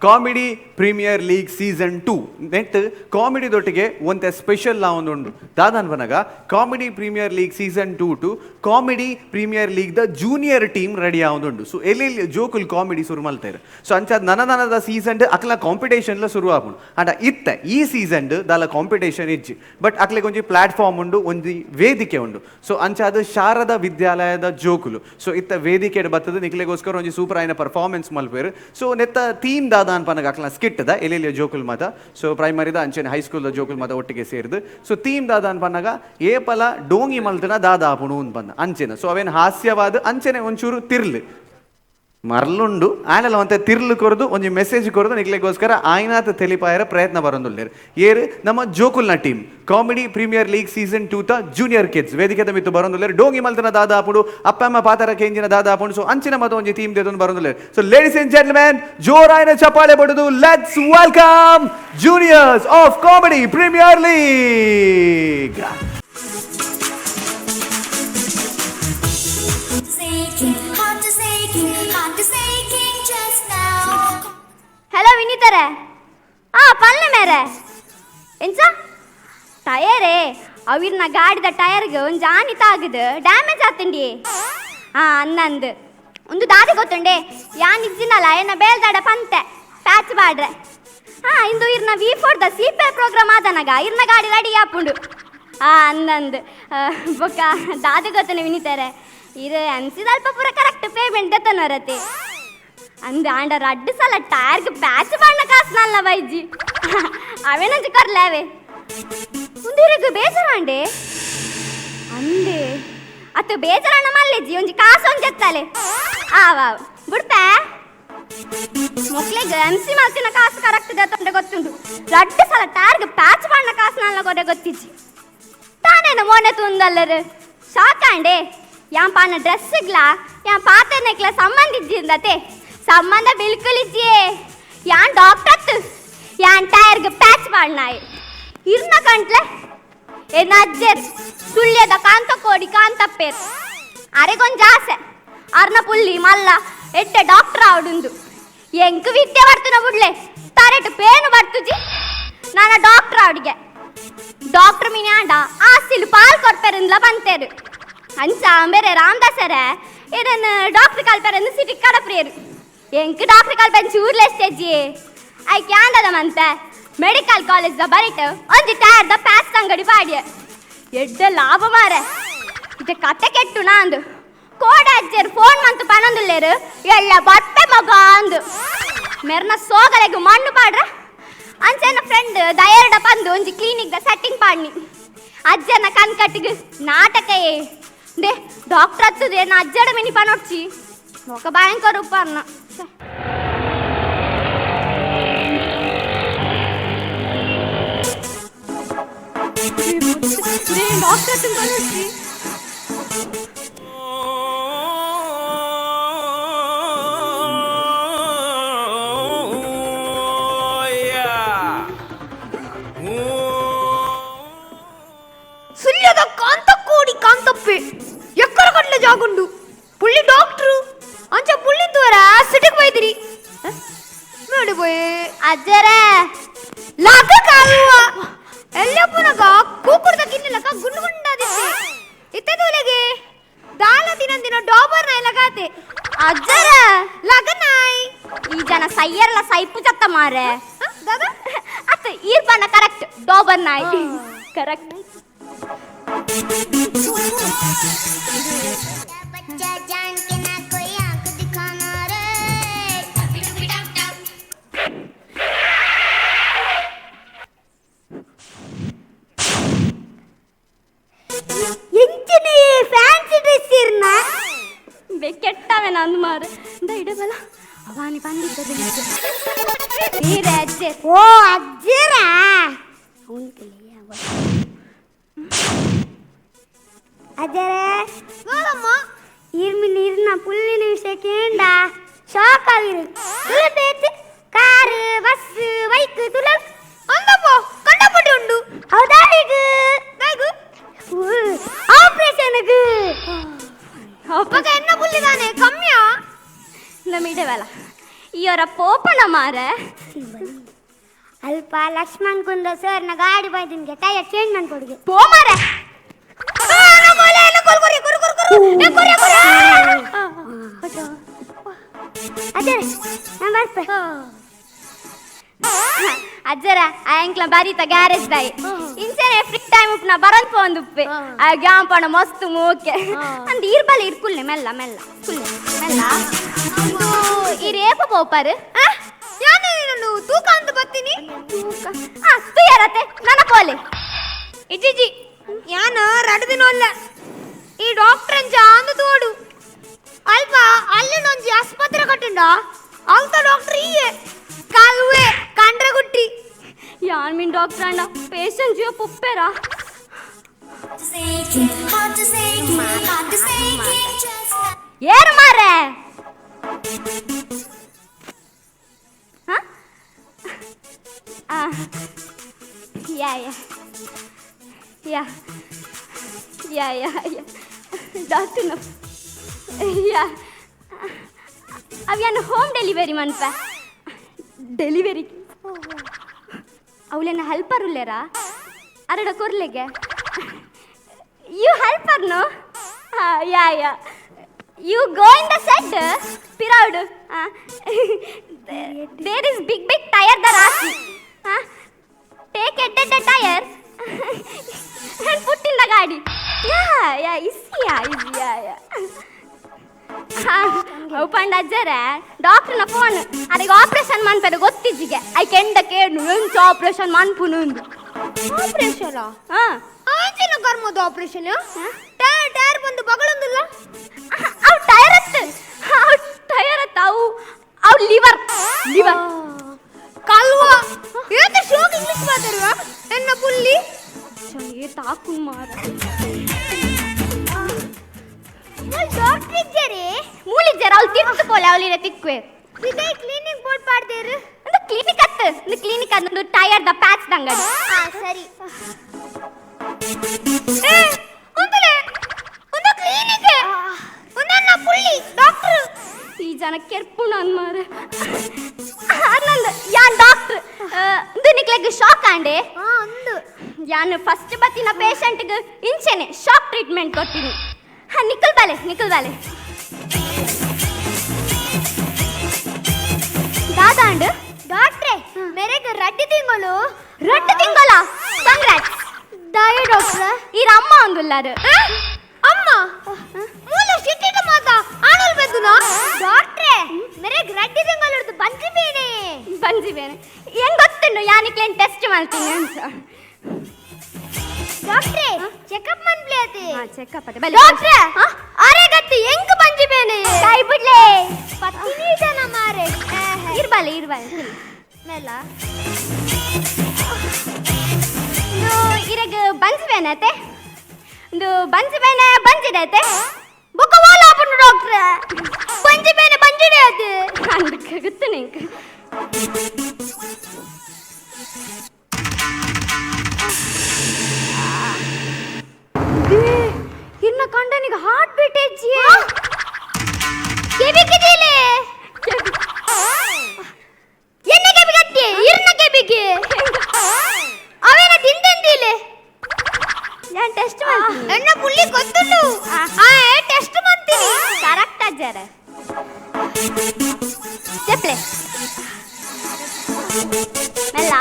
Comedy premier league season 2 net comedy ದೊಟ್ಟಿಗೆ ಒಂತೆ special ಲಾ ಒಂದುಂಡು ದಾದಾನ್ ಬನಗ comedy premier league season 2 to comedy premier league the junior team ready ಆವೊಂದುಂಡು. So ಎಲ್ಲೆಲ್ಲಿ ಜೋಕುಲ್ comedy ಶುರು ಮಲ್ತೇರು. So ಅಂಚಾದ ನನ ನನದ season ಅಕ್ಲ ಕಾಂಪಿಟೇಷನ್ಲ ಶುರು ಆಪುಂಡು. ಅಂಡ ಇತ್ತೆ ಈ ಸೀಸನ್ ದಾಲ ಕಾಂಪಿಟೇಷನ್ ಇಜ್ಜಿ, ಬಟ್ ಅಕ್ಲೆಗ್ ಒಂಜಿ ಪ್ಲಾಟ್ಫಾರ್ಮ್ ಉಂಡು, ಒಂಜಿ ವೇದಿಕೆ ಉಂಡು. ಸೊ ಅಂಚಾದ ಶಾರದಾ ವಿದ್ಯಾಲಯದ ಜೋಕುಲು ಸೊ ಇತ್ತ ವೇದಿಕೆ ಬತ್ತದ ನಿಕ್ಲೆಗೋಸ್ಕರ ಒಂಜಿ ಸೂಪರ್ ಆಯಿನ ಪರ್ಫಾರ್ಮೆನ್ಸ್ ಮಲ್ಪೇರು. ಸೊ ನೆತ್ತ ಥೀಮ್ ದಾದ ಅನ್ಪನಗ ಅಕ್ಲ ಸ್ಕಿಟ್ the ಎಲ್ಲೆಲ್ಲಿಯ ಜೋಕುಲ್ ಮಾತ, ಸೊ ಪ್ರೈಮರಿದ ಅಂಚೆನೆ ಹೈಸ್ಕೂಲ್ ದ ಜೋಕುಲ್ ಮಾತ ಒಟ್ಟಿಗೆ ಸೇರ್ದು. ಸೊ ಥೀಮ್ ದಾದ ಅನ್ಪನಗ ಏಪಲ ಡೋಂಗಿ ಮಲ್ತನ ದಾದ ಆಪುಣು ಅನ್ಪನ್ನ ಅಂಚೆನ. ಸೊ ಅವೇನು ಹಾಸ್ಯವಾದ ಅಂಚೆನೆ ಒಂಚೂರು ತಿರ್ಲು ಮರ್ಲುಂಡು ಆಂಡಲ ಒಂತೆ ತಿರ್ಲು ಕೊರದು ಒಂಜಿ ಮೆಸೇಜ್ ಕೊರದು ನಿಕ್ಲೆಗೋಸ್ಕರ ಆಯ್ನಾತ್ ತೆಲಿಪಾಯರ ಪ್ರಯತ್ನ ಬರೊಂದುಲ್ಲೇರು. ಏರು ನಮ್ಮ ಜೋಕುಲ್ನ team comedy premier league season 2 ತ ಜೂನಿಯರ್ ಕಿಡ್ಸ್ ವೇದಿಕೆದ ಮಿತ್ತು ಬರೊಂದುಲ್ಲೇರು. ಡೋಂಗಿ ಮಲ್ತನ ದಾದ ಆಪುಂಡು, ಅಪ್ಪ ಅಮ್ಮ ಪಾತರ ಕೇಂಜಿನ ದಾದ ಆಪುಂಡು. ಸೊ ಅಂಚಿನ ಮತ ಒಂಜಿ ಟೀಮ್ ದೇದೊಂದು ಬರೊಂದುಲ್ಲೇರು. So ladies and gentlemen, ಜೋರಾಯನ ಚಪ್ಪಾಳೆ ಬಡುದು let's welcome juniors of comedy premier league. Hello ವಿನೀತರೇ, ಆ ಪಲ್ಲೆ ಮೇರೆ ಎಂಚ ಟಯರೇ ಅವಿರ್ನ ಗಾಡಿದ ಟಯರ್ಗೆ ಒಂದು ಜಾನಿ ತಾಗದು ಡ್ಯಾಮೇಜ್ ಆತಂಡಿ. ಆ ಅನ್ನಂದು ಒಂದು ದಾದಿ ಗೊತ್ತುಂಡೆ ಯಾನ್ ಇಜ್ಜಿನಲ್ಲ ಏನ ಬೇಲ್ದಾಡ ಪಂತೆ ಪ್ಯಾಚ್ ಬಾಡ್ರೆ. ಹಾ ಇಂದು ಇರ್ನ V4 the C P program ಆದನಗ ಇರ್ನ ಗಾಡಿ ರೆಡಿ ಆಪುಂಡು. ಆ ಅನ್ನಂದು ಬೊಕ್ಕ ದಾದಿ ಗೊತ್ತನೆ ವಿನಿತಾರೆ ಇರು ಅನ್ಸಿದಲ್ಪ ಪೂರ ಕರೆಕ್ಟ್ ಪೇಮೆಂಟ್ ದೆತ್ತನವರತಿ ಅಂದ ಆಂಡ ರಡ್ಡು ಸಲ ಟೈರ್ಗೆ ಪ್ಯಾಚ್ ಬಣ್ಣ ಕಾಸ್ನಲ್ಲ ಬೈಜಿ ಅವೇನಂಜಿ ಕೊರ್ಲೇವೆ ಉಂದಿರಿಗ್ ಬೇಜಾರಾಂಡೆ ಅಂದೆ ಅತ್ತು ಬೇಜಾರಣ್ಣ ಮಲ್ಲೆಜ್ಜಿ ಒಂಜಿ ಕಾಸು ಒಂಜಿ ಎತ್ತಾಲೆ ಆವ ಬುಡ್ಪೆ ಮೊಕ್ಲೆಗ್ ಎಂ ಸಿ ಮಲ್ತಿನ ಕಾಸು ಕರೆಕ್ಟ್ ದೆತ್ತೊಂಡೆ ಗೊತ್ತುಂಡು. ರಡ್ಡು ಸಲ ಟೈರ್ಗೆ ಪ್ಯಾಚ್ ಬಣ್ಣ ಕಾಸ್ನಲ್ಲ ಕೊಡೆ ಗೊತ್ತಿಜ್ಜಿ ತಾನೇನು ಮೋನೆ ತುಂದಲ್ಲರು ಶಾಕಾಂಡೆ ಯಾನ್ ಪಾನ ಡ್ರೆಸ್ಗ್ಲಾ ಯಾನ್ ಪಾತನೆಗ್ಲ ಸಂಬಂಧಿಜ್ಜಿಂದತೆ ಸಂಬಂಧ ಬಿಲ್ಕುಲ್ ಇಜ್ಜಿಯೇ. ಯಾನ್ ಡಾಕ್ಟರ್ ಯಾನ್ ಟೈರ್ಗೆ ಪ್ಯಾಚ್ ಮಾಡ್ನಾಯ್ ಇರ್ನ ಕಂಟ್ಲೆ ಏನ ಅಜ್ಜೆರ್ ಸುಳ್ಯದ ಕಾಂತ ಕೋಡಿ ಕಾಂತಪ್ಪೇರ್ ಅರೆಗೊಂಜ ಆಸೆ ಅರ್ನ ಪುಲ್ಲಿ ಮಲ್ಲ ಎಡ್ಡೆ ಡಾಕ್ಟರ್ ಆವಡುಂದು ಎಂಕ್ ವಿದ್ಯೆ ಬರ್ತುನ ಬುಡ್ಲೆ ತರೆಟ್ ಪೇನು ಬರ್ತುಜಿ ನಾನ ಡಾಕ್ಟರ್ ಆವಡಿಗೆ ಡಾಕ್ಟರ್ ಮೀನಿ ಆಂಡ ಆಸಿಲು ಪಾಲ್ ಕೊಡ್ಪೇರಿಂದ್ಲ ಬಂತೇರು ಅಂಚ ಬೇರೆ ರಾಮದಾಸರೇ ಇದನ್ನ ಡಾಕ್ಟರ್ ಕಲ್ಪೇರಂದು ಸಿಟಿ ಕಡಪ್ರಿಯರು ಎಂಕ್ ಡಾಕ್ಟರ್ ಕಲ್ಪೆನ್ ಚೂರ್ಲೆ ಸ್ಟೇಜಿ ಐಕ್ ಯಾಂಡದ ಮಂತೆ medical college the ಬರಿಟ್ ಒಂಜಿ tyre the patch ಅಂಗಡಿ ಪಾಡಿಯ ಎಡ್ಡೆ ಲಾಭ ಮಾರೆ ಇದು ಕತೆ ಕೆಟ್ಟು ನಾಂದು ಕೋಡ ಅಜ್ಜೇರು ಫೋನ್ ಮಂತು ಪನೊಂದುಲ್ಲೇರು ಎಲ್ಲ ಬಟ್ಟೆ ಮಗ ಅಂದು ಮೆರ್ನ ಸೋಗಲೆಗ್ ಮಣ್ಣು ಪಾಡ್ರ ಅಂಚೆನ ಫ್ರೆಂಡ್ ದಯರ್ಡ ಬಂದು ಒಂಜಿ clinic the setting ಪಾಡ್ನಿ ಅಜ್ಜನ ಕಣ್ಕಟ್ಟಿಗೆ ನಾಟಕ ಏ they doctor ಹತ್ತದೆ ನಾ ಅಜ್ಜಡ ಮಿನಿ ಪನೊಡ್ಚಿ ಮೊಕ ಭಯಂಕರ ಉಪ್ಪನ್ನ. ಡಾಕ್ಟರ್ ಪನೊಡ್ಚಿ ಸುಳ್ಯದ ಕಾಂತ ಕೋಡಿ ಕಾಂತಪ್ಪೆ ಎಕ್ಕರ ಕಟ್ಲೆ ಜಾಗುಂಡು ಪುಳ್ಳಿ ಡಾಕ್ಟ್ರು ಅಂಚ ಪುಳ್ಳಿ ತೋರ ಸಿಟಿಗೆ ಬೈದಿರಿ ನೋಡಿ ಬೋಯ್ ಅಜ್ಜರೇ ಲಾಗ ಕಾಲುವ ಎಲ್ಲಪ್ಪನಗ ಕೂಕುರ್ದ ಗಿನ್ನಿಲಕ ಗುಂಡು ಗುಂಡಾದಿತ್ತೆ ಇತ್ತದೊಲೆಗೆ ದಾಲ ದಿನ ದಿನ ಡಾಬರ್ ನಾಯಿ ಲಗಾತೆ ಅಜ್ಜರೇ ಲಗ ನಾಯಿ ಈ ಜನ ಸೈಯರ್ಲ ಸೈಪು ಚತ್ತ ಮಾರೆ ದಾದಾ ಅತ್ತ ಈರ್ಪಣ್ಣ ಕರೆಕ್ಟ್ ಡೋಬರ್ ನಾಯಿ ಕರೆಕ್ಟ್. बच्चा जान के ना कोई आंख दिखाना रे। ಎಂಚಿನ ಫ್ಯಾನ್ಸಿ ಡ್ರೆಸ್ ಇರ್ನ ಕೆಟ್ಟವೆ ನಂದು ಮಾರೆ ಇಂದ ಇಡಬಲ್ಲ ಅವಾನಿ ಬಂದಿದ್ದದೆ ನೀರೇ ಅಜ್ಜೆ. ಓ ಅಜ್ಜಿರಾ ಅಜ್ಜರೇ ಇರ್ಮಿ ನೀರಿನ ಪುಲ್ಲಿನ ವಿಷಯ ಕೇಂಡ ಶಾಕ್ ಆಗಿರು. Car bus bike ತುಲಕ್ ಅಂದಪ್ಪ ಕಂಡಪಟ್ಟಿ ಉಂಡು. ಹೌದಾ? ಈಗ ಆಪರೇಷನ್ಗೆ ಅಪ್ಪಗ ಎನ್ನ ಪುಲ್ಲಿದಾನೆ ಕಮ್ಮಿಯಾ ನಮ್ಮ ಇಡವಲ್ಲ ಇವರ ಪೋಪಣ ಮಾರೆ ಅಲ್ಪ ಲಕ್ಷ್ಮಣ್ ಕುಂದ ಸರ್ ನ ಗಾಡಿ ಬೈದಿನ್ಗೆ ಟೈರ್ ಚೇಂಜ್ ಮಾಡ್ಕೊಡಿಗೆ ಪೋ ಮಾರೆ ಅದೇ ನಾನು ಬರ್ಪೆ ಅಜ್ಜರ ಆಯಂಕ್ಲ ಬಾರಿತ ಗ್ಯಾರೇಜ್ ದಾಯಿ ಇಂಚನೆ ಫ್ರೀ ಟೈಮ್ ಉಪ್ನ ಬರಂತ ಪೋಂದುಪ್ಪೆ ಆ ಗ್ಯಾಂಪಣ ಮಸ್ತ್ ಮೋಕೆ ಅಂದ್ ಈರ್ಬಲ ಇರ್ಕುಲ್ಲೆ ಮೆಲ್ಲ ಮೆಲ್ಲ ಕುಲ್ಲೆ ಮೆಲ್ಲ ಅಂದು ಈ ರೇಪ ಪೋಪಾರು ಯಾನೇನು ತೂಕ ಅಂತ ಬರ್ತೀನಿ ಆ ತುಯ್ಯಾರತೆ ನನ್ನ ಪೋಲೆ ಇಜ್ಜಿಜಿ ಯಾನ ರಡು ದಿನ ಅಲ್ಲ ಈ ಡಾಕ್ಟರ್ ಅಂಚ ಅಂದು ತೋಡು ಅಲ್ಪ ಅಲ್ಲಿನೊಂಜಿ ಆಸ್ಪತ್ರೆ ಕಟ್ಟುಂಡ ಅಲ್ತ ಡಾಕ್ಟರ್ ಈಯೆ ಕಾಲುವೆ ಕಂಡ್ರಗುಟ್ಟಿ ಯಾನ್ ಮೀನ್ ಡಾಕ್ಟರ್ ಅಣ್ಣ ಪೇಷಂಟ್ ಜೀವ ಪುಪ್ಪೆರಾ ಏರು ಮಾರೆ ಹಾ? ಆ, yeah yeah yeah yeah yeah yeah doctor yeah ಅವ್ಯಾನ home delivery ಮನ್ಪ ಡೆಲಿವರಿ ಅವಳೇನ ಹೆಲ್ಪರ್ ಉಲ್ಲೇರಾ ಅರಡ ಕೊರ್ಲೆಗೆ you helper no yeah yeah you go in the set ಪಿರೌಡ್ there is big big tyre the ರಾಶಿ take at the tyre and put in the ಗಾಡಿ yeah yeah is yeah is yeah yeah ಅವು ಪಂಡ ಅಜ್ಜರ ಡಾಕ್ಟ್ರನ phone ಅದಕ್ಕೆ operation ಮನ್ಪೆದ ಗೊತ್ತಿಜ್ಜಿಗೆ I ಕೆಂಡ ಕೇಳು ಎಂಚ operation ಮನ್ಪುನು ಅಂದು operation ಹಾ ಆಂಚಿನ ಕರ್ಮದ operation tyre tyre ಬಂದು ಬಗಳೊಂದಿಲ್ಲ ಅವು ಟೈರ್ ಅತ್ತ ಅವು ಟೈರ್ ಅತ್ತ ಅವು ಅವು ಲಿವರ್ ಲಿವರ್ ಕಲ್ವ ಏತ ಶೋಕ್ ಇಂಗ್ಲಿಷ್ ಮಾತಾಡುವ ಎನ್ನ ಪುಲ್ಲಿ ತಾಕು ಮಾರ ಡಾಕ್ಟರ್ ಇದ್ದಾರೆ ಮೂಲಿಜ್ಜರ ಅವ್ಳು ತಿರ್ತು ಪೋಲೆ ಅವಳಿರ ತಿಕ್ವೆ ಇದೇ ಕ್ಲಿನಿಕ್ ಬೋರ್ಡ್ ಪಾಡ್ದೇರು ಒಂದು ಕ್ಲಿನಿಕ್ ಅತ್ತ ಒಂದು ಕ್ಲಿನಿಕ್ ಅದೊಂದು tyre the patch ದಂಗಡಿ ಹಾ ಸರಿ ಏ ಒಂದಲೇ ಒಂದು ಕ್ಲಿನಿಕ್ ಒಂದನ್ನ ಪುಲ್ಲಿ ಡಾಕ್ಟರ್ ಈ ಜನ ಕೆರ್ಪುಣ ಮಾರ ನಂದು ಯಾನ್ ಡಾಕ್ಟರ್ ನಿಕ್ಲೆಗ್ ಶಾಕ್ ಆಂಡೆ ಹಾ ಒಂದು ಯಾನ್ ಫಸ್ಟ್ ಬತ್ತಿನ ಪೇಷಂಟ್ಗೆ ಇಂಚೆನೆ ಶಾಕ್ ಟ್ರೀಟ್ಮೆಂಟ್ ಕೊಡ್ತೀನಿ ಹಾ ನಿಕ್ಕಲ್ ಬಾಲೆ ನಿಕ್ಕಲ್ ಬಾಲೆ ದಾದಾಂಡ್ ಡಾಕ್ಟ್ರೆ ಮೇರೆಗೆ ರಡ್ಡು ತಿಂಗಳು ರೊಟ್ಟ ತಿಂಗಳ ಕಂಗ್ರಾಟ್ಸ್ ದಾಯ ಡಾಕ್ಟ್ರ ಈರ ಅಮ್ಮ ಒಂದುಲ್ಲಾರು ಅಮ್ಮ ಮೂಲ ಸಿಟ್ಟಿಟ ಮಾತ ಆನಲ್ ಬೆದ್ದುನಾ ಡಾಕ್ಟ್ರೆ ಮೇರೆಗೆ ರಡ್ಡು ತಿಂಗಳು ಬಂಜಿ ಬೇನೆ ಬಂಜಿ ಬೇನೆ ಹೆಂಗ್ ಗೊತ್ತುಂಡು ಯಾನಿಕ್ಲೇನ್ ಟೆಸ್ಟ್ ಮಾಡ್ತೀನಿ ಅಂತ ಡಾಕ್ಟ್ರೆ ಚೆಕಪ್ ಮನ್ಪ್ಲೆ ಅತೆ ಚೆಕಪ್ ಅದೇ ಡಾಕ್ಟ್ರೆ ಅರೆ ಗತ್ತಿ ಹೆಂಗ್ ಬಂಜಿ ಬೇನೆ ಕೈ ಬಿಡ್ಲೆ ಪತ್ತಿನಿ ಜನ ಮಾರೆ ಇರ್ಬಾಲೆ ಇರ್ಬಾಲೆ ಮೇಲ ಇದು ಇರಗ ಬಂಜಿ ಬೇನೆ ಅತೆ ಇದು ಬಂಜಿ ಬೇನೆ ಬಂಜಿದೆ ಅತೆ ಬೊಕ್ಕ ಓಲ ಆಪುಂಡು ಡಾಕ್ಟ್ರೆ ಬಂಜಿ ಬೇನೆ ಬಂಜಿಡೆ ಅದು ಅದಕ್ಕೆ ಗೊತ್ತು ನಿಂಗೆ ಇನ್ನ ಕಂಡನಿಗೆ ಹಾರ್ಟ್ ಬೀಟ್ ಹೆಚ್ಚಿ ಕೆಬಿಕಿದಿಲೆ ಎನ್ನ ಕೆಬಿಗತ್ತಿ ಇರ್ನ ಕೆಬಿಗೆ ಅವೇನ ತಿಂದೆಂದಿಲೆ ನಾನು ಟೆಸ್ಟ್ ಮಾಡ್ತೀನಿ ಎನ್ನ ಪುಲ್ಲಿ ಗೊತ್ತುಂಡು ಆ ಟೆಸ್ಟ್ ಮಾಡ್ತೀನಿ ಕರೆಕ್ಟ್ ಅಜ್ಜಾರ ಚಪ್ಲೆ ಮೆಲ್ಲ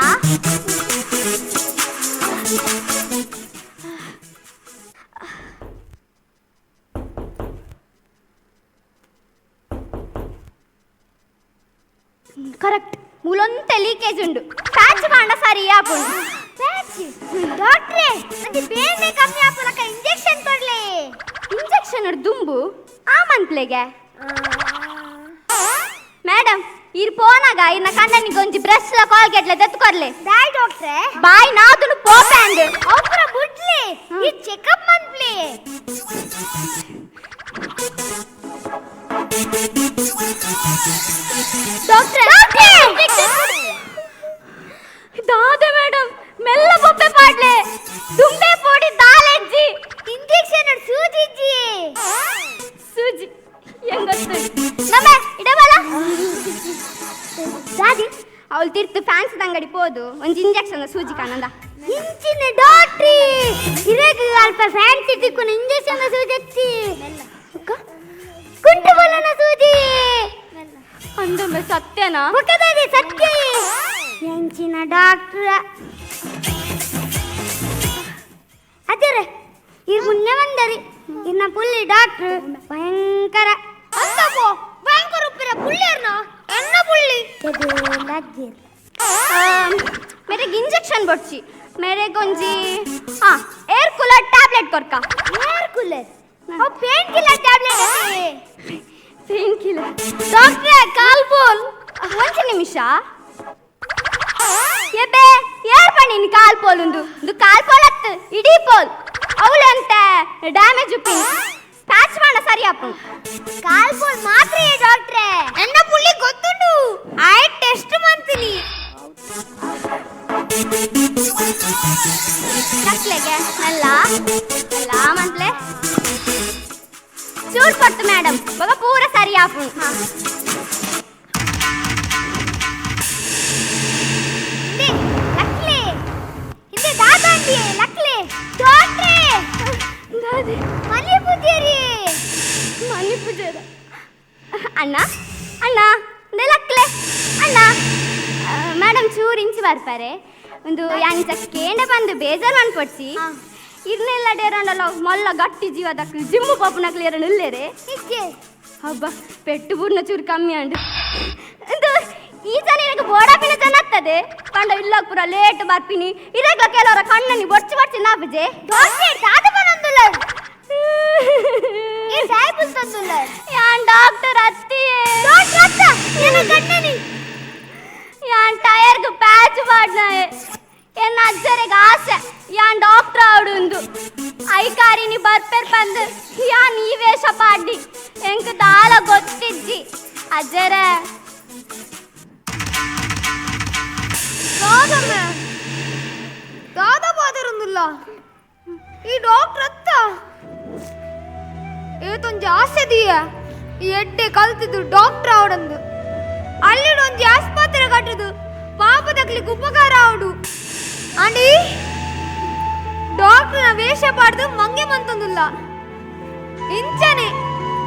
ಕರೆಕ್ಟ್ ಮೂಲೊಂತೆ ಲೀಕೇಜ್ ಉಂಡು ಪ್ಯಾಚ್ ಮಾಡ ಸರಿ ಆಪುಂಡು ಪ್ಯಾಚ್ ಡಾಕ್ಟ್ರೆ ಮತ್ತೆ ಬೇನೆ ಕಮ್ಮಿ ಆಪುನಕ ಇಂಜೆಕ್ಷನ್ ಕೊಡ್ಲೆ ಇಂಜೆಕ್ಷನ್ ದುಂಬು ಆ ಮನ್ಪ್ಲೆಗೆ ಮೇಡಮ್ ಇರ್ ಪೋನಾಗ ಇನ್ನ ಕಣ್ಣನಿಗೆ ಒಂಜಿ ಬ್ರಷ್ ಲ ಕಾಲ್ಗೆಟ್ಲೆ ದೆತ್ಕೊರ್ಲೆ ದಾಯ್ ಡಾಕ್ಟ್ರೆ ಬಾಯ್ ನಾದುನು ಪೋಪ್ಯಾಂಡ್ ಅವರ ಬುಡ್ಲೆ ಈ ಚೆಕಪ್ ಮನ್ಪ್ಲೆ ಡಾಕ್ಟ್ರೆ ದಾದ ಮೇಡಮ್ ಮೆಲ್ಲ ಬೊಬ್ಬೆ ಪಾಡ್ಲೆ ದುಂಬೆ ಪೋಡಿ ದಾಲೆಜ್ಜಿ ಇಂಜೆಕ್ಷನ್ ಸೂಜಿಜ್ಜಿ ಸೂಜಿ ಹೆಂಗ್ ಗೊತ್ತು ನಮ್ಮ ಇಡಬಲ್ಲ ಫ್ಯಾನ್ಸಿ ಅಂಗಡಿ ಪೋದು ಒಂಜಿ ಇಂಜೆಕ್ಷನ್ ಸೂಜಿ ಕಾಣಂದ ಇಂಚಿನ ಡಾಕ್ಟ್ರಿ ಇರಗ ಅಲ್ಪ ಫ್ಯಾನ್ಸಿ ತಿಕ್ಕುನ ಇಂಜೆಕ್ಷನ್ ಸೂಜಿ ಅತ್ತಿ ಕುಂಟು ಬಲನ ಸೂಜಿ ಅಂದೊಮ್ಮೆ ಸತ್ಯನಾ ಬೊಕ್ಕದಾದೆ ಸತ್ಯ ಎಂಚಿನ ಡಾಕ್ಟ್ರ ಅದೇ ಇರ್ ಮುನ್ನೆ ಬಂದರಿ ಇನ್ನ ಪುಲ್ಲಿ ಡಾಕ್ಟ್ರ್ ಭಯಂಕರ ಅಂತಪೋ ಭಯಂಕರ ಉಪ್ಪಿರ ಪುಳ್ಳಿಯರ್ನ ಎನ್ನ ಪುಳ್ಳಿ ಮೇರೆಗೆ ಇಂಜೆಕ್ಷನ್ ಬೊಡ್ಚಿ ಮೇರೆಗೊಂಜಿ ಹಾ ಏರ್ ಕೂಲರ್ ಟ್ಯಾಬ್ಲೆಟ್ ಕೊರ್ಕ ಏರ್ ಕೂಲರ್ ಅವು ಪೇನ್ ಕಿಲ್ಲರ್ ಟ್ಯಾಬ್ಲೆಟ್ ಪೇನ್ ಕಿಲ್ಲರ್ ಡಾಕ್ಟ್ರೇ ಕಾಲ್ ಪೋಲ್ ಒಂಜಿ ನಿಮಿಷ ಎಬ್ಬೆ ಏರ್ ಪಂಡಿನಿ ಕಾಲ್ ಪೋಲ್ ಉಂದು ಇದು ಕಾಲ್ ಪೋಲ್ ಅತ್ತು ಇಡೀ ಪೋಲ್ ಅವಳಂತೆ ಡ್ಯಾಮೇಜ್ ಉಪ್ಪಿನ ಪ್ಯಾಚ್ ಮಾಡ ಸರಿ ಅಪ್ಪು ಕಾಲ್ ಪೋಲ್ ಮಾತ್ರ ಡಾಕ್ಟ್ರೇ ಎನ್ನ ಪುಳ್ಳಿ ಗೊತ್ತುಂಡು I test ಮಂತೀನಿ ನಕ್ಲೆಗೆ ಅಲ್ಲ ಅಲ್ಲ ಮಂತ್ಲೆ ಚೂರ್ ಪಡ್ತು ಮೇಡಮ್ ಬಗ ಪೂರ ಸರಿ ಆಪು ಹಿಂದೆ ಲಕ್ಲೆ ಹಿಂದೆ ದಾದಾಂಡಿ ಲಕ್ಲೆ ಡಾಕ್ಟ್ರೇ ದಾದಿ ಮನೆ ಪೂಜಾರಿ ಮನೆ ಪೂಜಾರ ಅಣ್ಣ ಅಣ್ಣ ಲಕ್ಲೆ ಅಣ್ಣ ಮೇಡಮ್ ಚೂರು ಇಂಚಿ ಬರ್ತಾರೆ ಒಂದು ಯಾಂಚ ಕೇಂಡ ಬಂದು ಬೇಜಾರು ಅನ್ಪಡ್ಸಿ ಇರ್ನೆಲ್ಲ ಡೇರಂಡಲ್ಲ ಮೊಲ್ಲ ಗಟ್ಟಿ ಜೀವದಕ್ಲು ಜಿಮ್ಮು ಪಾಪುನಕ್ಲು ಎರಡು ಇಲ್ಲೇರೆ ಹಬ್ಬ ಪೆಟ್ಟು ಬೂರ್ನ ಚೂರು ಕಮ್ಮಿ ಅಂಡು ಇದು ಈ ಜನ ಇರಗ ಬೋಡಾಪಿನ ಜನ ಆಗ್ತದೆ ಕಂಡ ಇಲ್ಲ ಪೂರ ಲೇಟ್ ಬರ್ಪಿನಿ ಇರಗ ಕೆಲವರ ಕಣ್ಣನಿ ಬೊಚ್ಚು ಬೊಚ್ಚು ನಾಪಜೆ ಡಾಕ್ಟ್ರೇ ದಾದ ಬನಂದುಲ್ಲ ಈ ಸಾಯ್ಬುಲ್ ತಂದುಲ್ಲ ಯಾನ್ ಡಾಕ್ಟರ್ ಅತ್ತಿಯೇ ಡಾಕ್ಟ್ರ್ ಅತ್ತ ಏನ ಕಣ್ಣನಿ ಯಾನ್ ಟೈರ್ಗ್ ಪ್ಯಾಚ್ ಮಾಡ್ನಾಯೆ ಎನ್ನ ಅಜ್ಜರಿಗೆ ಆಸೆ ಯಾನ್ ಡಾಕ್ಟರ್ ಆವಡುಂದು ಐಕಾರಿನಿ ಬರ್ಪೆರ್ ಬಂದು ಯಾನ್ ಈ ವೇಷ ಪಾಡ್ಡಿ ಎಂಕ್ ದಾಲ ಗೊತ್ತಿಜ್ಜಿ ಅಜ್ಜರೇ ದಾದಮ್ಮ ದಾದ ಬಾದರೊಂದುಲ್ಲ ಈ ಡಾಕ್ಟರ್ ಅತ್ತ ಏತೊಂಜಿ ಆಸೆ ದೀಯ ಈ ಎಡ್ಡೆ ಕಲ್ತಿದ್ದು ಡಾಕ್ಟರ್ ಆವಡಂದು ಅಲ್ಲಿ ಒಂಜಿ ಆಸ್ಪತ್ರೆ ಕಟ್ಟುದು ಪಾಪದಕ್ಲಿಗೆ ಉಪಕಾರ ಆವಡು ಆಂಡಿ ಡಾಕ್ಟರ್ನ ವೇಷ ಪಾಡ್ದು ಮಂಗೆ ಮಂತೊಂದುಲ್ಲ ಇಂಚನೆ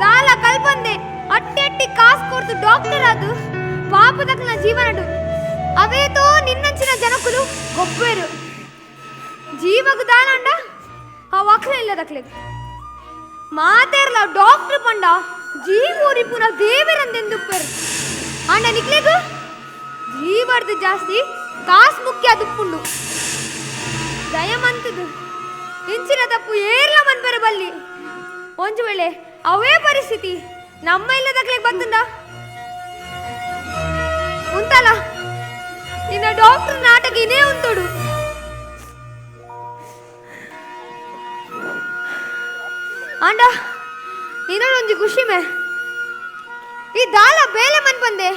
ದಾಲ ಕಲ್ಪಂದೆ ಅಟ್ಟಿ ಅಟ್ಟಿ ಕಾಸು ಕೊಡ್ತು ಡಾಕ್ಟರ್ ಅದು ಪಾಪದಕ್ಲಿನ ಜೀವನಡು ಅವೇತೋ ನಿನ್ನಂಚಿನ ಜನಕುಲು ಗೊಬ್ಬೇರು ಜೀವకు ದಾನಂಡ ಆ ವಕ್ಲ ಇಲ್ಲದಕ್ಲಿಗೆ ಮಾತೇರ್ಲ ಡಾಕ್ಟರ್ ಪಂಡ ಜೀವೂರಿ ಪುನಃ ದೇವರಂದೆಂದುಪ್ಪರು ಅಂಡ ನಿಕ್ಲೆಗು ಜೀವರ್ದು ಜಾಸ್ತಿ ಕಾಸು ಮುಖ್ಯ ದುಪ್ಪುಂಡು ದಯಮಂತದು ಇಂಚಿನ ತಪ್ಪು ಏರ್ಲ ಮನ್ಪೆರ ಬಲ್ಲಿ ಒಂಜು ವೇಳೆ ಅವೇ ಪರಿಸ್ಥಿತಿ ನಮ್ಮ ಇಲ್ಲದಕ್ಲಿಗೆ ಬಂತಂದ ಉಂಟಲ್ಲ ನಿನ್ನ ಡಾಕ್ಟರ್ ನಾಟಕ ಇನೇ ಉಂಟುಡು ಆಂಡ ನಿನ್ನೊಂಜಿ ಖುಷಿ ಮೇ ಈ ದಾಲ ಬೇಲೆ ಮನ್ ಬಂದೆ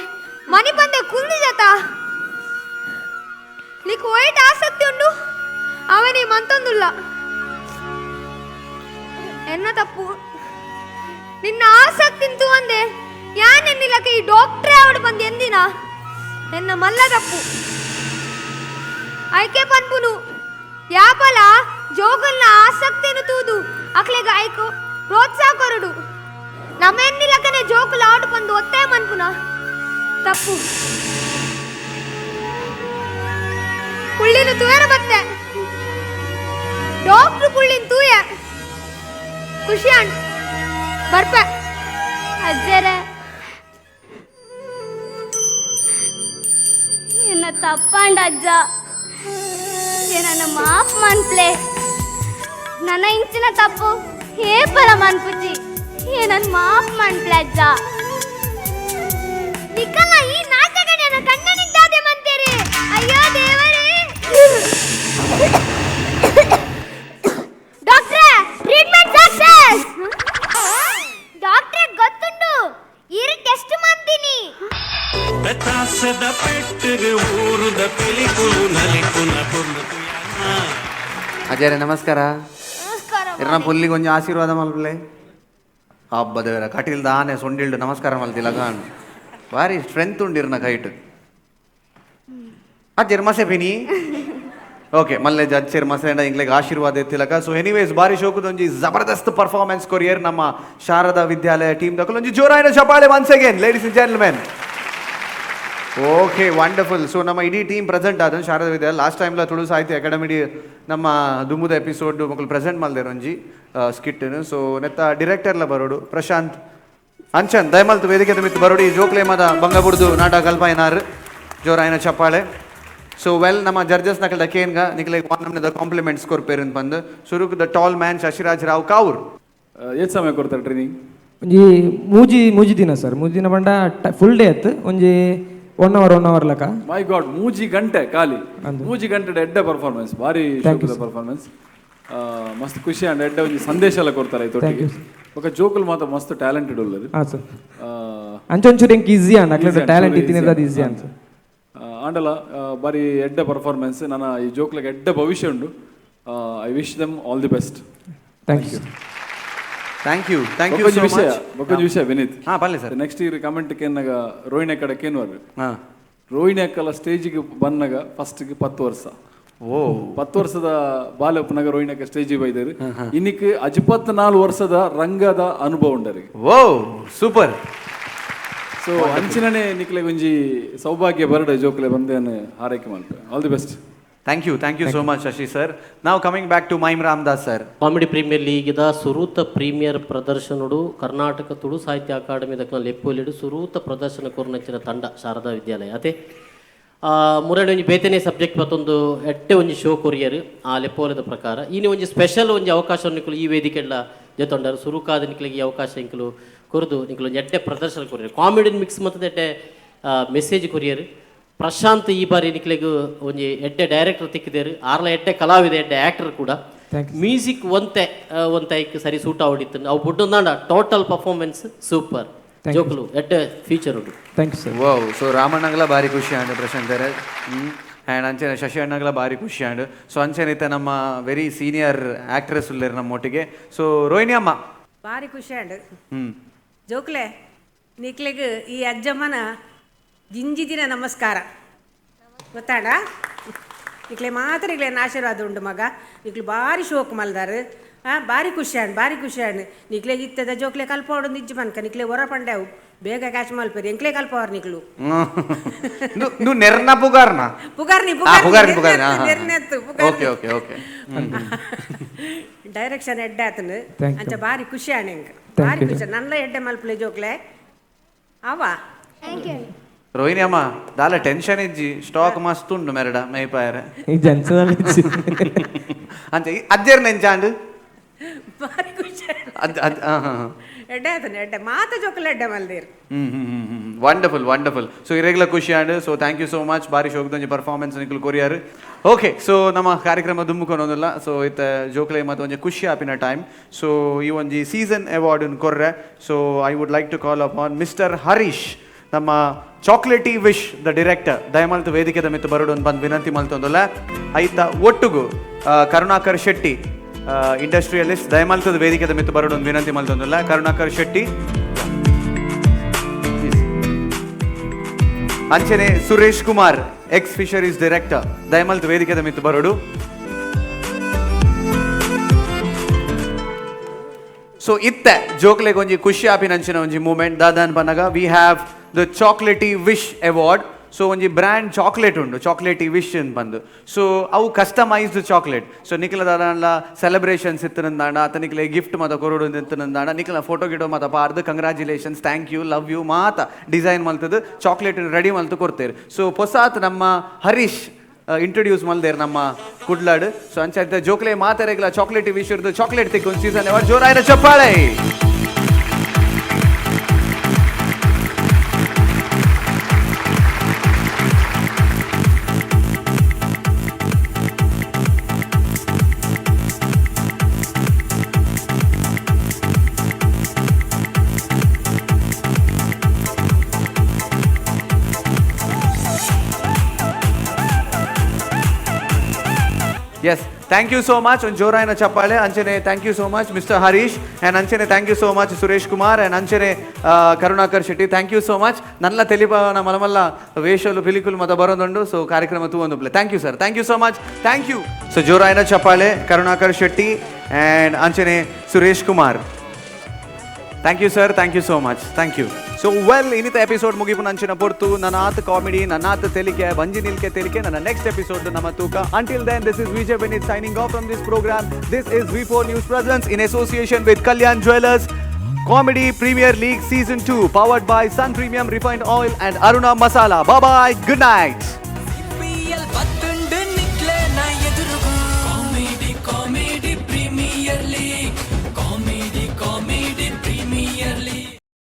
ಮನಿ ಬಂದೆ ಕುಂದಿ ಜಾತ ನೀಕು ವೈಟ್ ಆಸಕ್ತಿ ಉಂಡು ಅವನಿ ಮಂತೊಂದುಲ್ಲ ಎನ್ನ ತಪ್ಪು ನಿನ್ನ ಆಸಕ್ತಿ ತು ಅಂದೆ ಯಾನೆನ್ನಿಲಕ್ಕೆ ಈ ಡಾಕ್ಟ್ರೇ ಅವಡು ಬಂದು ಎಂದಿನ ಎನ್ನ ಮಲ್ಲ ತಪ್ಪು ಐಕೆ ಪನ್ಪುನು ಯಾಪಲ ಜೋಗಲ್ನ ಆಸಕ್ತಿಯನ್ನು ತೂದು ಅಕ್ಲೆಗ ಐಕು ಪ್ರೋತ್ಸಾಹ ಕೊರಡು ನಮ್ಮೆನ್ನಿಲಕನೆ ಜೋಕುಲ ಆಡು ಬಂದು ಒತ್ತಾಯ ಮನ್ಪುನ ತಪ್ಪು ಪುಳ್ಳಿನ ತೂಯರ ಬತ್ತೆ ಡಾಕ್ಟ್ರು ಪುಳ್ಳಿನ ತೂಯ ಖುಷಿ ಅಣ್ ಬರ್ಪೆ ಅಜ್ಜರೇ ಎನ್ನ ತಪ್ಪಾಂಡ ಅಜ್ಜ ನನ್ನ ಮಾಫ್ ಮನ್ಪ್ಲೆ ನನ್ನ ಇಂಚಿನ ತಪ್ಪು ಹೇಪಲ ಮನ್ಪುಜಿ ನನ್ನ ಮಾಫ್ ಮನ್ಪ್ಲೆ ಅಜ್ಜ ನಿಕ್ಕಲ್ಲ ಈ ನಾಟಕ ನನ್ನ ಕಣ್ಣನಿಗೆ ದಾದೆ ಮಂತೇರಿ ಅಯ್ಯೋ ದೇವರೇ ಡಾಕ್ಟ್ರೇ ಟ್ರೀಟ್ಮೆಂಟ್ ಸಕ್ಸಸ್ ಡಾಕ್ಟ್ರೆ ಗೊತ್ತುಂಟು ಇರು ಟೆಸ್ಟ್ ಮಾಡ್ತೀನಿ ಪೆತ್ತಾಸದ ಪೆಟ್ಟಿಗೆ ಊರುದ ಪಿಲಿಕುಲು ನಲಿಕುನ ಪೊರ್ಲು ಅಜಯರೇ ನಮಸ್ಕಾರ ನಮಸ್ಕಾರ ಇರ್ನ ಪುಲ್ಲಿಗೆ ಒಂಜಿ ಆಶೀರ್ವಾದ ಮಲ್ಪಲೆ ಹಬ್ಬ ದೇವರ ಕಟೀಲ್ ದಾನೆ ಸೊಂಡಿಲ್ಡು ನಮಸ್ಕಾರ ಮಲ್ತಿಲ್ಲ ಗಾನ್ ಭಾರಿ ಸ್ಟ್ರೆಂತ್ ಉಂಡು ಇರ್ನ ಕೈಟ್. ಅಜ್ಜೆರ್ ಮಸೆ ಪಿನಿ. ಓಕೆ, ಮಲ್ಲೆ ಅಜ್ಜೆರ್ ಮಸೆ ಇಂಗ್ಲೆಗ್ ಆಶೀರ್ವಾದ ಎತ್ತಿಲಕ. ಸೊ ಎನಿವೇಸ್ ಬಾರಿ ಶೋಕುದೊಂಜಿ ಜಬರ್ದಸ್ತ್ ಪರ್ಫಾರ್ಮೆನ್ಸ್ ಕೊರಿಯರ್ ನಮ್ಮ ಶಾರದಾ ವಿದ್ಯಾಲಯ ಟೀಮ್ ದಕುಲು. ಒಂಜಿ ಜೋರಾಯಿನ ಚಪಾಳೆ once again, ladies and gentlemen. Okay, wonderful. So ನಮ್ಮ ಇಡೀ ಟೀಮ್ ಪ್ರೆಸೆಂಟ್ ಆದ ಶಾರದಾ ವಿದ್ಯಾಲಯ. ಲಾಸ್ಟ್ ಟೈಮ್ಲ ತುಳು ಸಾಹಿತ್ಯ ಅಕಾಡೆಮಿ ನಮ್ಮ ದುಮ್ಮುದ ಎಪಿಸೋಡ್ ಮೊಕಲು ಪ್ರೆಸೆಂಟ್ ಮಲ್ದೇರು ಒಂಜಿ ಸ್ಕಿಟ್. ಸೊ ನೆತ್ತ ಡಿರೆಕ್ಟರ್ಲ ಬರೋಡು ಪ್ರಶಾಂತ್ ಅಂಚನ್, ದಯಮಲ್ತ್ ವೇದಿಕೆ ಮಿತ್ತು ಬರೋಡು. ಈ ಜೋಕ್ಲೆ ಮದ ಬಂಗಬುಡ್ದು ನಾಟಕ ಕಲ್ಪಾಯಿನಾರ್. ಜೋರಾಯಿನ ಚಪ್ಪಾಳೆ. ಸೊ ವೆಲ್, ನಮ್ಮ ಜಡ್ಜಸ್ ನಕಲ್ದ ಕೇನ್ಗ ನಿಕ್ಲೆ ಒನ್ ಕಾಂಪ್ಲಿಮೆಂಟ್ಸ್ ಕೊರ್ಪೇರು ಬಂದು. ಸುರುಕ್ the tall man Shashiraj Rao Kavoor. ಏತ್ ಸಮಯ ಕೊಡ್ತಾರೆ ಟ್ರೈನಿಂಗ್? ಒಂಜಿ ಮೂಜಿ ಮೂಜಿ ದಿನ ಸರ್. ಮೂಜಿ ದಿನ ಪಂಡ ಫುಲ್ ಡೇ ಆಯ್ತು, ಒಂಜಿ one hour one hour ಲಕ. ಮೈ ಗಾಡ್, 3 ಗಂಟೆ ಖಾಲಿ. ಅಂದು. 3 ಗಂಟೆ ಎಡ್ಡೆ ಪರ್ಫಾರ್ಮೆನ್ಸ್, ಭಾರಿ Thank you, sir. Performance. ಮಸ್ತ್ ಖುಷಿ ಅಂಡ್ ಎಡ್ಡೆ ಒಂಜಿ ಸಂದೇಶ ಎಲ್ಲ ಕೊಡ್ತಾರೆ. Thank you. ఒక ಜೋಕುಲು ಮಾತ್ರ ಮಸ್ತ್ ಟ್ಯಾಲೆಂಟೆಡ್ ಉಲ್ಲರು. ಹಾಂ ಸರ್, ಅಂಚೊಂಚೂರು ಎಂಕ್ ಈಸಿ ಅಂಡ್ ಅಕ್ಲೆ ಟ್ಯಾಲೆಂಟ್ ಇತ್ತಿನ ಅದು ಈಸಿ ಅಂತ. ಆಂಡಲ ಬಾರಿ ಎಡ್ಡೆ ಪರ್ಫಾರ್ಮೆನ್ಸ್. ನನ್ನ ಈ ಜೋಕ್ಲೆಗ್ ಎಡ್ಡೆ ಭವಿಷ್ಯ ಉಂಡು. I wish them all the best. Thank you. Thank you, thank you. ಬೊಕ್ಕೊಂಜಿ ವಿಷಯ, ಬೊಕ್ಕೊಂಜಿ ವಿಷಯ ವಿನೀತ್. ಹಾ, ಪಲ್ಲೆ sir. Next year comment ಕೇನ್ನಗ Rohini ಕಡೆ ಕೇನ್ವರು. ರೋಹಿಣಿ ಅಕ್ಕಲ ಸ್ಟೇಜಿಗೆ ಬನ್ನಗ ಫಸ್ಟ್ಗೆ 10 ವರ್ಷ. 10 ವರ್ಷದ ಬಾಲ್ಯಪ್ಪನಾಗ ರೋಹಿಣಿ ಅಕ್ಕ ಸ್ಟೇಜಿಗೆ ಬೈದಾರು. ಇನ್ನಿಕ್ 54 ವರ್ಷದ ರಂಗದ ಅನುಭವ ಉಂಡರಿಗೆ. ಓ, ಸೂಪರ್. ಸೊ ಅಂಚಿನನೇ ನಿಕ್ಲೆ ಒಂಜಿ ಸೌಭಾಗ್ಯ ಬರಡೆ ಜೋಕ್ಲೆ ಬಂದೇನು ಹಾರೈಕೆ ಮಾಡ್ತೇವೆ. All the best. Thank you, thank you so much Shashi sir. ನಾವು coming back to mime Ramdas sir. Comedy premier ಲೀಗ್ದ ಸುರೂತ premier ಪ್ರದರ್ಶನಡು Karnataka Tulu ಸಾಹಿತ್ಯ ಅಕಾಡೆಮಿ ದಕ್ನ ಲೆಪ್ಪೋಲಿಡು ಸುರೂತ ಪ್ರದರ್ಶನ ಕೊರ್ನಂಚಿನ ತಂಡ ಶಾರದಾ ವಿದ್ಯಾಲಯ ಅತೆ. ಮುರಳಿ ಒಂಜಿ ಬೇತೆನೇ ಸಬ್ಜೆಕ್ಟ್ ಮತ್ತೊಂದು ಎಟ್ಟೆ ಒಂಜಿ ಶೋ ಕೊರಿಯರ್. ಆ ಲೆಪ್ಪೋಲದ ಪ್ರಕಾರ ಈನಿ ಒಂಜಿ ಸ್ಪೆಷಲ್ ಒಂಜಿ ಅವಕಾಶ ನಿಕುಲು ಈ ವೇದಿಕೆಡ್ಲ ಜೊತೊಂಡರು. ಸುರುಕಾದ ನಿಕ್ಲಿಗೆ ಈ ಅವಕಾಶ ಇಂಕುಲು ಕೊರದು ನಿಕುಲು ಒಂಜಿ ಎಡ್ಡೆ ಪ್ರದರ್ಶನ ಕೊರಿಯರ್. ಕಾಮಿಡಿ ಮಿಕ್ಸ್ ಮತ್ತು ಎಡ್ಡೆ ಮೆಸೇಜ್ ಕೊರಿಯರ್. ಪ್ರಶಾಂತ್, ಈ ಬಾರಿ ನಿಕ್ಲೆಗ್ ಒಂಜಿ ಎಡ್ಡೆ ಡೈರೆಕ್ಟರ್ ತಿಕ್ಕಿದೇರು. ಆರ್ಲ ಎಡ್ಡೆ ಕಲಾವಿದ, ಎಡ್ಡೆ ಆಕ್ಟರ್ ಕೂಡ. Thank music ಒಂತೆ ಒಂತೆ ಐಕ್ ಸರಿ ಸೂಟ್ ಆವಡಿತ್ತು. ಅವು ಬುಡ್ಡೊಂದಾಂಡ total performance super. Thank you. ಜೋಕುಲು ಎಡ್ಡೆ ಫೀಚರ್ ಉಂಡು. Thank you sir. Wow, so ರಾಮಣ್ಣಂಗ್ಲ ಭಾರಿ ಖುಷಿ ಆಂಡ್, ಪ್ರಶಾಂತ್ ಆ್ಯಂಡ್ ಅಂಚನೆ ಶಶಿ ಅಣ್ಣಂಗ್ಲ ಭಾರಿ ಖುಷಿ ಆಂಡ್. ಸೊ ಅಂಚನೆ ಇತ್ತೆ ನಮ್ಮ very senior actress ಉಲ್ಲೇರು ನಮ್ಮ ಒಟ್ಟಿಗೆ. ಸೊ ರೋಹಿಣಿ ಅಮ್ಮ. ಭಾರಿ ಖುಷಿ ಆಂಡ್. ಜೋಕ್ಲೆ, ನಿಕ್ಲೆಗ್ ಈ ಅಜ್ಜಮ್ಮನ ಜಿಂಜಿ ದಿನ ನಮಸ್ಕಾರ, ಗೊತ್ತಾಡ? ನಿಕ್ಲೆ ಮಾತ್ರ ನಿಕ್ಲೆ ಆಶೀರ್ವಾದ ಉಂಡು ಮಗ. ನಿಕ್ಲು ಭಾರಿ ಶೋಕ್ ಮಲ್ದಾರು. ಭಾರಿ ಖುಷಿ ಆಂಡ್, ಭಾರಿ ಖುಷಿ ಆಂಡ್. ನಿಕ್ಲೆ ಇತ್ತದ ಜೋಕ್ಲೆ ಕಲ್ಪೋಡು ನಿಜ್ಜು ಪನ್ಕ. ನಿಕ್ಲೆ ಹೊರ ಪಂಡ್ಯಾವು ಬೇಗ ಕ್ಯಾಚ್ ಮಲ್ಪೇರಿ. ಎಂಕ್ಲೆ ಕಲ್ಪವಾರ ನಿಕ್ಲು. ನು ನೆರ್ನ ಪುಗಾರ್ನ? ಪುಗಾರ್ನಿ. ಪುಗಾರ್ನಿ, ಪುಗಾರ್ನಿ. ನೆರ್ನೆತ್ತು. Okay okay okay direction ಎಡ್ಡೆ ಆತನು. Thank you. ಅಂಚ ಭಾರಿ ಖುಷಿ ಆಂಡ್ ಎಂಕ್. Thank ಭಾರಿ you. ಖುಷಿ. ನನ್ನ ಎಡ್ಡೆ ಮಲ್ಪಲೆ ಜೋಕ್ಲೆ ಅವ. Thank you. Rohini ಅಮ್ಮ, ದಾಲ ಟೆನ್ಷನ್ ಇಜ್ಜಿ, ಸ್ಟಾಕ್ ಮಸ್ತ್ ಉಂಡು ಮೆರಡ ಮೈಪಾಯರೆ. ಈ ಜನ್ಸದಲ್ಲಿ. ಅಂಚ ಅಜ್ಜೆರ್ ನೆಂಚಾಂಡ್? ಭಾರಿ ಖುಷಿ ಆಂಡ್. ಅದ್ ಅದ್ ಹಾಂ ಹಾಂ ಹಾಂ ಎಡ್ಡೆ ಆತನು, ಎಡ್ಡೆ ಮಾತ ಜೋಕುಲು ಎಡ್ಡೆ ಮಲ್ದೇರು. ಹ್ಮ್ ಹ್ಮ್ ಹ್ಮ್ wonderful, wonderful. So ಇರೆಗ್ಲ ಖುಷಿ and. So thank you so much. ಬಾರಿ ಶೋಕ್ದೊಂಜಿ ಪರ್ಫಾರ್ಮೆನ್ಸ್ ನಿಕುಲು courier. Okay, so ನಮ್ಮ ಕಾರ್ಯಕ್ರಮ ದುಮ್ಮುಕೊನೊಂದುಲ್ಲ. ಸೊ ಇತ್ತ ಜೋಕ್ಲೆ ಮತ್ತು ಒಂಜಿ ಖುಷಿ ಆಪಿನ ಟೈಮ್. ಸೊ ಈ ಒಂಜಿ ಸೀಸನ್ ಅವಾರ್ಡ್ ಕೊರ್ರೆ. So I would like to call upon Mister Harish, ನಮ್ಮ ಚಾಕ್ಲೇಟಿ wish the director. ದಯಮಲ್ತು ವೇದಿಕೆದ ಮಿತ್ತು ಬರಡು ಬಂದು ವಿನಂತಿ ಮಲ್ತೊಂದುಲ್ಲ. ಐತ ಒಟ್ಟುಗು ಕರುಣಾಕರ್ ಶೆಟ್ಟಿ ಇಂಡಸ್ಟ್ರಿಯಲಿಸ್ಟ್, ದಯಮಲ್ತದ ವೇದಿಕೆದ ಮಿತ್ತು ಬರಡು ವಿನಂತಿ ಮಲ್ತೊಂದುಲ್ಲ. ಕರುಣಾಕರ್ ಶೆಟ್ಟಿ please. ಅಂಚನೆ Suresh Kumar, X fisheries director, ದಯಮಲ್ತ್ ವೇದಿಕೆದ ಮಿತ್ತು ಬರೋಡು. ಸೊ ಇತ್ತೆ ಜೋಕ್ಲೆಗ್ ಒಂಜಿ ಖುಷಿ ಆಪಿನಂಚಿನ ಒಂಜಿ moment. ದಾದಾನ್ Pannaga we have the Chocolatey Wish award. So ಒಂಜಿ ಬ್ರ್ಯಾಂಡ್ ಚಾಕ್ಲೇಟ್ ಉಂಡು, ಚಾಕ್ಲೇಟಿ ವಿಶ್ ಅಂತ ಬಂದು. ಸೊ ಅವು customised chocolate. So ನಿಖಿಲ ದಾದಾನ್ಲ celebrations ಇತ್ತನಂದಾಂಡ, ಆತ ನಿಖಿಲ ಗಿಫ್ಟ್ ಮಾತ ಕೊರಡು ಇತ್ತನಂದಾಂಡ, ನಿಖಿಲ ಫೋಟೋ ಗಿಟೋ ಮಾತ ಪಾರ್ದು congratulations, thank you, love you ಮಾತ ಡಿಸೈನ್ ಮಲ್ತದು ಚಾಕ್ಲೇಟ್ ರೆಡಿ ಮಲ್ತು ಕೊಡ್ತೇವೆ. ಸೊ ಹೊಸಾತ್ ನಮ್ಮ ಹರೀಶ್ ಇಂಟ್ರೊಡ್ಯೂಸ್ ಮಲ್ದೇರ್ ನಮ್ಮ ಕುಡ್ಲಾಡ್. ಸೊ ಅಂಚ ಜೋಕ್ಲೆ ಮಾತಾರೆಗ್ಲ ಚಾಕ್ಲೇಟ್ ವಿಶ್ ಇರ್ದು ಚಾಕ್ಲೇಟ್ ತಿಕ್ಕು ಸೀಸನ್ ಅವಾರ್ಡ್. ಜೋರಾಯಿನ ಚಪ್ಪಾಳೆ. Yes. Thank you so much. ಒಂದು ಜೋರಾಯಿನ ಚಪ್ಪಾಳೆ. ಅಂಚನೆ thank you so much mister Harish and ಅಂಚನೆ thank you so much Suresh Kumar and ಅಂಚನೆ Karunakar Shetty. Thank you so much. ನನ್ನ ತೆಲಿಪನ ಮಲಮಲ್ಲ ವೇಷಲು ಪಿಲಿಕುಲು ಮತ ಬರೋದುಂಡು. ಸೊ ಕಾರ್ಯಕ್ರಮ ತೂವೊಂದು. Thank you sir, thank you so much, thank you. So ಜೋರಾಯಿನ ಚಪ್ಪಾಳೆ ಕರುಣಾಕರ್ ಶೆಟ್ಟಿ ಆ್ಯಂಡ್ ಅಂಚನೆ Suresh Kumar. Thank you sir, thank you so much, thank you. So well, ಇನ್ನಿತ episode ಮುಗಿಪು ನಂಚಿನ ಪೊರ್ತು. ನನ್ನ ಆತ comedy, ನನ್ನ ಆತ ತೆಲಿಕೆ, ಬಂಜಿ ನಿಲ್ಕೆ ತೆಲಿಕೆ. ನನ್ನ ನೆಕ್ಸ್ಟ್ ಎಪಿಸೋಡ್ ನಮ್ಮ ತೂಕ. Until then, this is Vijay Benith signing off from this program. This is V4 News presents in association with Kalyan Jewellers Comedy Premier League Season 2, powered by Sun Premium Refined Oil and Aruna Masala. Bye bye, good night.